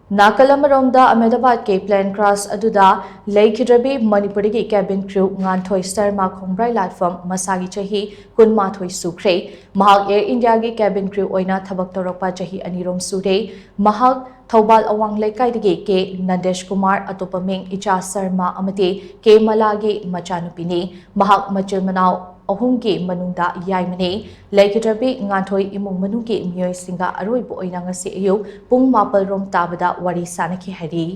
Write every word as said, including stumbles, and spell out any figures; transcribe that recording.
ꯅꯥꯀꯜ ꯑꯃꯔꯣꯝꯗ, ꯑꯍꯃꯦꯗꯥꯕꯥꯗꯀꯤ plane crash ꯑꯗꯨꯗ ꯂꯩꯈꯤꯗ꯭ꯔꯕꯤ ꯃꯅꯤꯄꯨꯔꯗꯒꯤ cabin crew ꯉꯥꯟꯊꯣꯏ ꯁꯔꯃ ꯈꯣꯡꯕ꯭ꯔꯥꯏ ꯂꯥꯠꯐꯝ ꯃꯁꯥꯒꯤ ꯆꯍꯤ ꯀꯨꯟꯃꯥꯊꯣꯏ ꯁꯨꯈ꯭ꯔꯦ꯫ ꯃꯍꯥꯛ Air Indiaꯒꯤ cabin crew ꯑꯣꯏꯅ ꯊꯕꯛ ꯇꯧꯔꯛꯄ ꯆꯍꯤ ꯑꯅꯤꯔꯣꯝ ꯁꯨꯔꯦ꯫ ꯃꯍꯥꯛ ꯊꯧꯕꯥꯜ ꯑꯋꯥꯡ ꯂꯩꯀꯥꯏꯗꯒꯤ ꯀꯦ ꯅꯟꯗꯦꯁ ꯀꯨꯃꯥꯔ, ꯑꯇꯣꯞꯄ ꯃꯤꯡ ꯏꯆꯥ ꯁꯔꯃ ꯑꯃꯗꯤ ꯀꯦ ꯃꯂꯥꯒꯤ ꯃꯆꯥꯅꯨꯄꯤꯅꯤ꯫ ꯃꯍꯥꯛ ꯃꯆꯤꯟ ꯃꯅꯥꯎ ꯑꯍꯨꯝꯒꯤ ꯃꯅꯨꯡꯗ ꯌꯥꯏꯃꯅꯤ꯫ ꯂꯩꯈꯤꯗ꯭ꯔꯕꯤ ꯉꯥꯟꯊꯣꯏ ꯏꯃꯨꯡ ꯃꯅꯨꯡꯒꯤ ꯃꯤꯑꯣꯏꯁꯤꯡꯒ ꯑꯔꯣꯏꯕ ꯑꯣꯏꯅ ꯉꯁꯤ ꯑꯌꯨꯛ ꯄꯨꯡ ꯃꯥꯄꯜ ꯔꯣꯝ ꯇꯥꯕꯗ ꯋꯥꯔꯤ ꯁꯥꯅꯈꯤ ꯍꯥꯏꯔꯤ꯫